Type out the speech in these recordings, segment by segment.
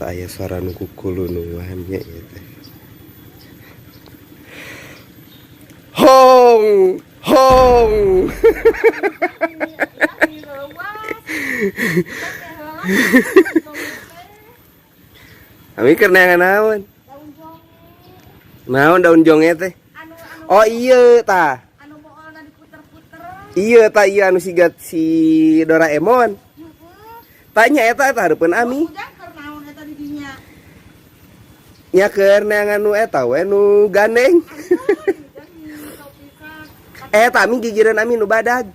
Asa aya suara nu kukulunuan nya ieu teh. Hong, hong. Ami keur neangan naon? Naon daun jonge teh? Oh iya tah. Anu boolna diputer-puter. Iya tah iya anu siga si Doraemon. Tanya eta eta hareupeun Ami. Ujang keur naon eta di dinya? Nya keur neangan nu eta we nu gandeng. Eta Ami gigireun Ami nu badag.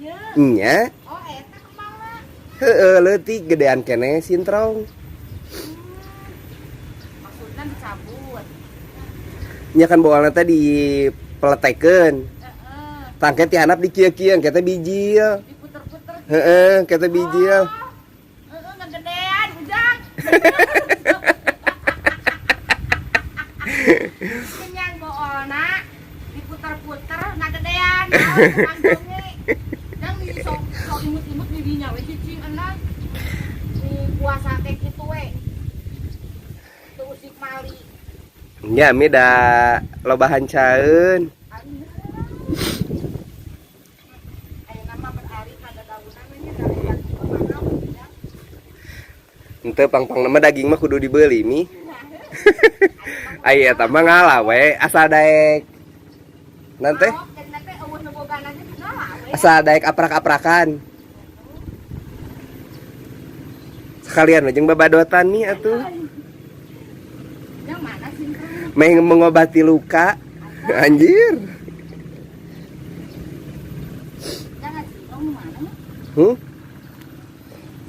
Ye. Nya. Oh eta kemana? Heeh, leutik gedean keneh sintrong. Maksudna dicabut. Nya kan boolna teh dipeletekeun. Heeh. Tangke ti handap dikieu-kieu engke teh bijil. Diputer-puter. Heeh, engke teh bijil. Oh, heeh, ngegedean Ujang. Kenyang boolna diputer-puter ngagedean. Naon tukang jonge. Jang di sok sok imut-imut di dinya we cicing enak. Di puasa teh kitu we. Teu usik mali. Nya mi da loba hancaeun. Ayeuna mah beralih ka dadaunan we nya dari daging mah mahal ya. Henteu pang-pang mah daging mah kudu dibeli mi. Ai eta mah ngalah we asal daek. Nanti asal daek aprak-aprakan. Sekalian we jeung babadotan nih atuh. Yang mana sintrong? Meh mengobati luka. Anjir. Jangan sintrong mana? Huh?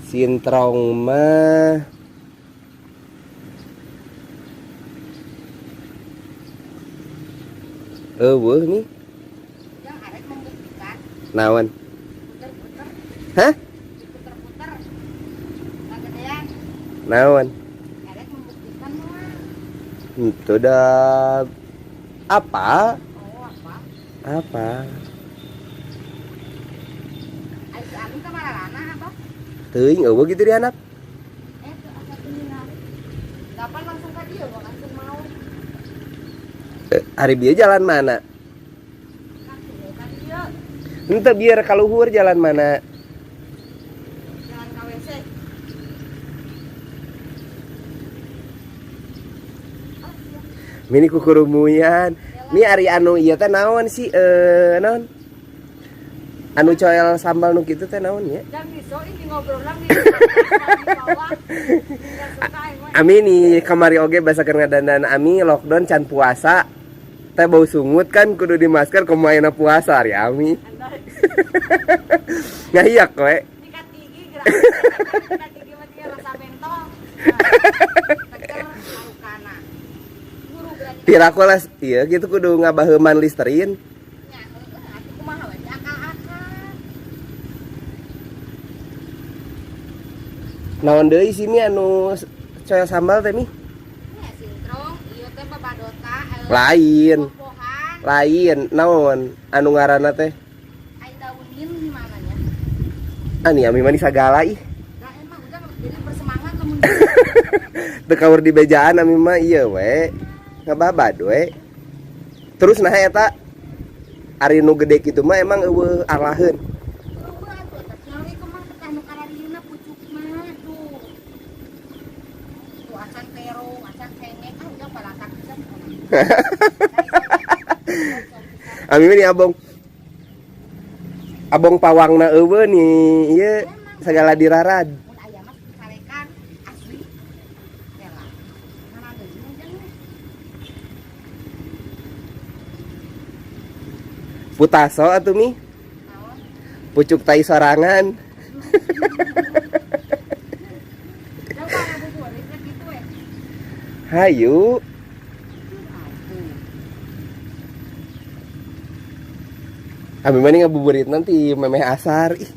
Sintrong mah eueuh nih. Yang arek membuktikan. Naon? Puter-puter. Hah? Diputer-puter. Ngagedean. Naon? Arek membuktikan mah. Itu dah apa? Oh, apa? Apa? Ai si Ami ka mararana apa? Teuing eueuh gitu di handap. Teu asa teu. Kapan langsung ka dieu langsung mau. Ari bieu jalan mana? Langsung ka dieu. Henteu biar kaluhur jalan mana? Jalan ka WC. Mini kukurumuyan. Mi ari anu ieu teh naon sih? Naon? Anu coel sambal nu kitu teh naon nya? Jangan iso ini ngobrol lagi. Ami nih kamari oge basa keur ngadandan Ami lockdown can puasa. Teh bau sungut kan kudu di masker kumaha ayeuna puasa ari Ami. Ngahiak we. Sikat gigi gerak. Sikat gigi mah dia rasa bentol. Teker harukana. Guru berani. Piraku lah ieu gitu kudu ngabaheuman Listerine. Nya heueuh atuh kumaha we akal-akal. Naon deui sih mi anu coel sambal teh mi? Nya sintrong ieu teh babadota. Lain. Popohan. Lain naon anu ngaranna teh? Ai daunin gimana nya? Ah nih Ami mah sagala ih. Da emang udah jadi bersemangat lamun. Teu kaur di bejaan Ami mah ieu we. Ngababad we. Terus nah eta ari nu gede kitu mah emang eueuh alaheun. Eueuh atuh eta tinggal kemang teh nu kararieuna pucukna tuh. Tuh acan terong, acan cengek, ah udah palatak pisan. Ami mah abong. Abong pawangna eueuh nih ieu segala dirarad. Mun aya mah carekan asli. Tela. Mana deui ujang nih? Putaso atuh mi. Naon? Pucuk tai sorangan. Jang mana buburit kitu we. Hayu. Abi mah ngabuburit nanti memeh asar. Ih.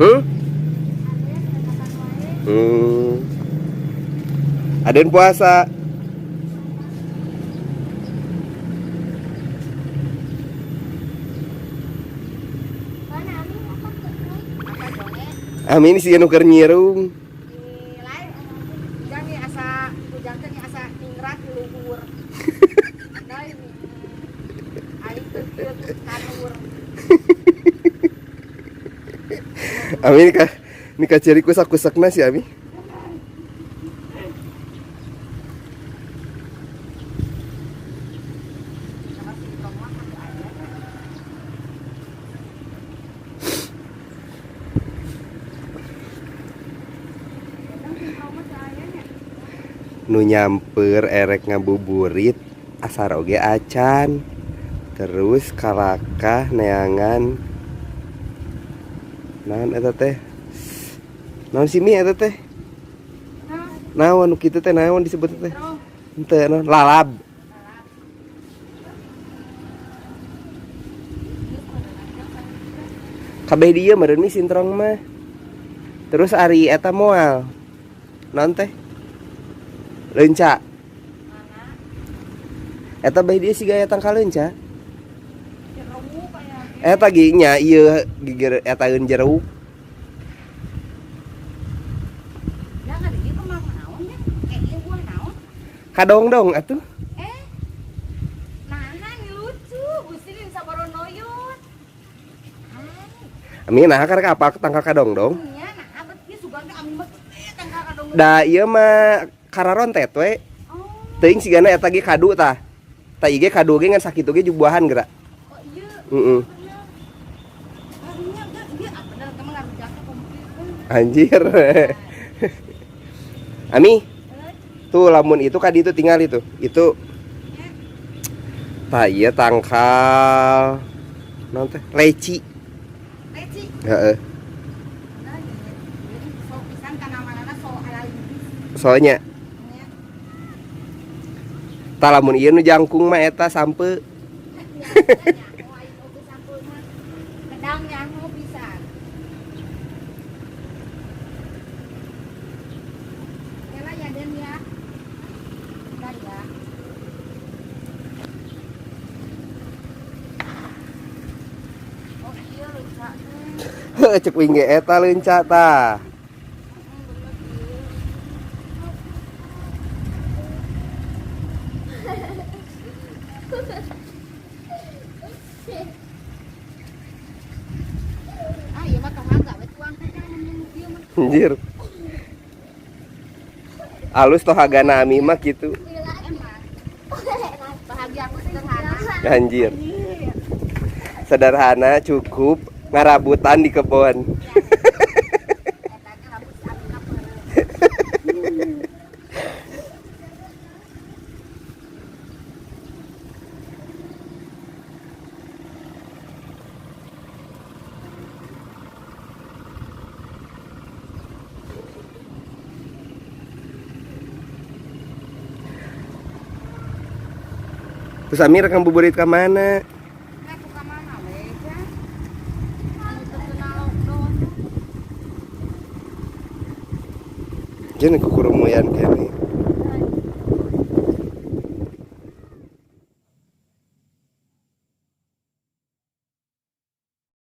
Hmm? Aden puasa. Amin sih nu keur nyirung. Lain ujang nih asa ujang teh asa ningrat di luhur. Andai nih. Aing teu kieu tanur. Amin ka ni ka ciri kusak-kusakna si Ami. Sama si Ibrong mah satu aja. Nu nyamper erek ngabuburit asar oge acan. Terus kalakah neangan naon eta teh? Naon si Mi eta teh? Naon nu kitu teh naon disebut teh? Henteu naon lalab. Kabeh dieu meureun Mi sintrong mah. Terus ari eta moal. Naon teh? Leunca. Eta bae dieu siga aya tangkal leunca. Eta ge nya ieu gigir eta eun jeruk. Jangan ieu kemang naon ya? Ieu buah naon? Kadongdong atuh. Nah, nih lucu, Gusti ini saboronoyot. Ami nah karek apa tangkal kadongdong? Nya nah bet ieu sugan teh ami mah tangkal kadongdong. Da ieu mah kararontet we. Oh, Teuing sigana eta ge kadu tah. Tah ieu ge kadu ge ngan sakitu ge buahan geura. oh iya. Heeh. Karunya enggak ieu ah bener teh mah ngarujak teh komputer. Anjir. Ami, tuh lamun itu kadi itu tinggal itu. Itu tah ieu tangkal naon teh? Leci. Leci. Heeh. Nah, ieu sok pisan tanamanana sok alalindis. Soalnya Nya. tah lamun ieu nu jangkung mah eta sampe. Nyaho aing oge sampeu mah. Gedang nyaho pisan. Kela ya Den ya. Bentar ya. Oh iya leunca teh. Heuh cek wing ge eta leunca tah. Heeh, bener ieu. Ah ieu mah tong agak we tuang teh kan mun ieu mah. Anjir. Alus toh hagana ami mah kitu. Emang. Bahagia aku sederhana. Anjir. Sederhana cukup ngarabutan di kebon. Eta ge rambut si Ami peureum. Terus Ami rek ngabuburit ka mana? Nah, ka mana we, Cah? Anu teu kena lockdown. Jeung kukurumuyan kene.